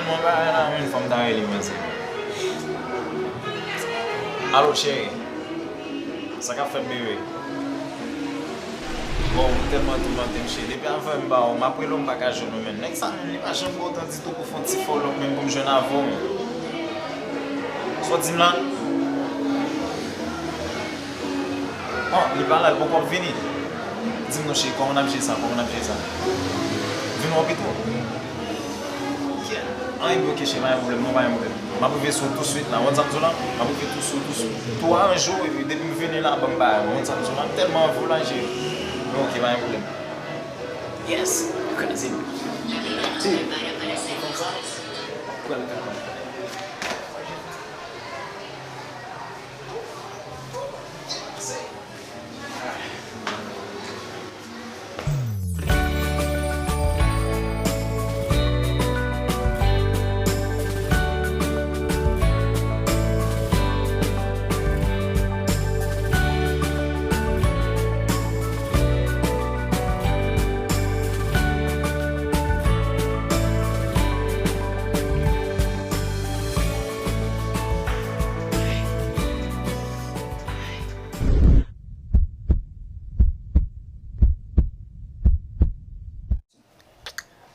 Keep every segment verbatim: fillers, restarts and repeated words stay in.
Mwen pa la menm fanm ta rele mwen se. Alo cheri. Sa k ap fèt bebe? Bon, ou tèlman toumante m cheri. Depi avè m ba ou, m ap rele w m pa ka jwenn ou menm. Nèg sa menm li pa janm gen otan ditou pou fè yon ti follow up menm pou m jwenn avè w menm. Sa w di m la? Bon, li pa la, li poko ap vini. Di m non cheri, kòman n ap jere sa, kòman n ap jere sa? Vin wè w pito. Anyen bloke cheri, pa gen pwoblèm, non, pa gen pwoblèm. M ap rive sou ou touswit la, w konn sa m di w la? M ap rive tou sou ou touswit. Tou a yon jou, epi depi m vini la, ban m bagay, w konn sa m di w la? M tèlman anvi w la, cheri. Men oke, pa gen pwoblèm. Yes! Kraze m. Ti, konsa, pral kaka.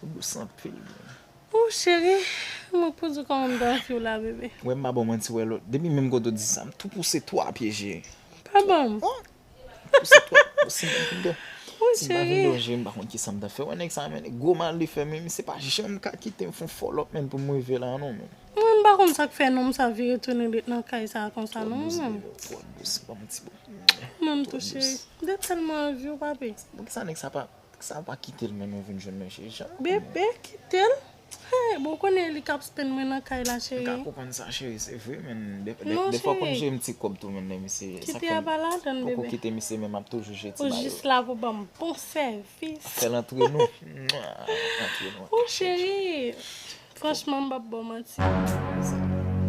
Ou dous anpil. Ou cheri, mwen pou di w kòman m t anvi w la, bebe. Wè, m pa ba w manti, wè, lòt, depi menm kote w di sa, m tou pouse twa pye, cheri. Pa ban m. Oh, pouse twa, pouse m, m tou. Ou cheri. Si m pa vin danje, m pa konn kisa m ta fè. Wè, nèg sa, men, gwo mal li fè, men, misye pa janm ka kite m fè yon follow up, men, pou m rive la, non, men. Mwen, m pa konn sa k fè nonm sa vire tounen ret nan kay sa konsa, non, men. Twò dous, twò dous, m pa manti, bon. Mwen, m tou cheri. M te tèlman anvi w, papi. Bon, kisa nèg sa pa Sa pa kite l, men nou vin jwenn mesye Jan. Bebe, kite l. Hey, bon, ou konnen li k ap spenn mwen nan kay la, cheri. M ka konprann sa, cheri, se vre, men de, de, non, defwa cheri, konn jere m ti kòb tou, men lè misye, sa k fè m poko kite misye, men m ap toujou jere ti bagay yo. Ou jis la pou ban m bon sèvis. Fè l antre nou. Antre nou. Oh, cheri, franchman, m p ap ba w manti.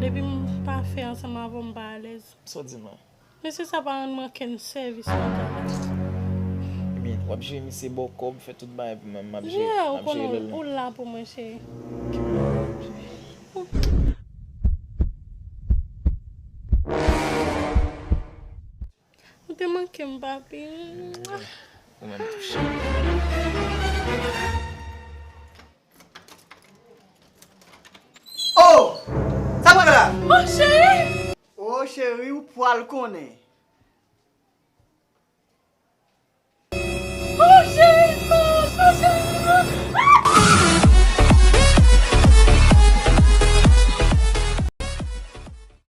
Depi m pa fè ansanm avè w, m pa alèz. Sa w di m la? Mesye sa pa rann mwen okenn sèvis nan kay la. Ebyen, w ap jere misye ba w kòb, fè tout bagay pou mwen, m ap jere, yeah, m ap jere lè l la. Ou la pou mwen, cheri. Ou te manke m, papi. Ou menm tou, cheri. Oh! Sa pral la? Oh, cheri! Oh, cheri, ou pral konnen.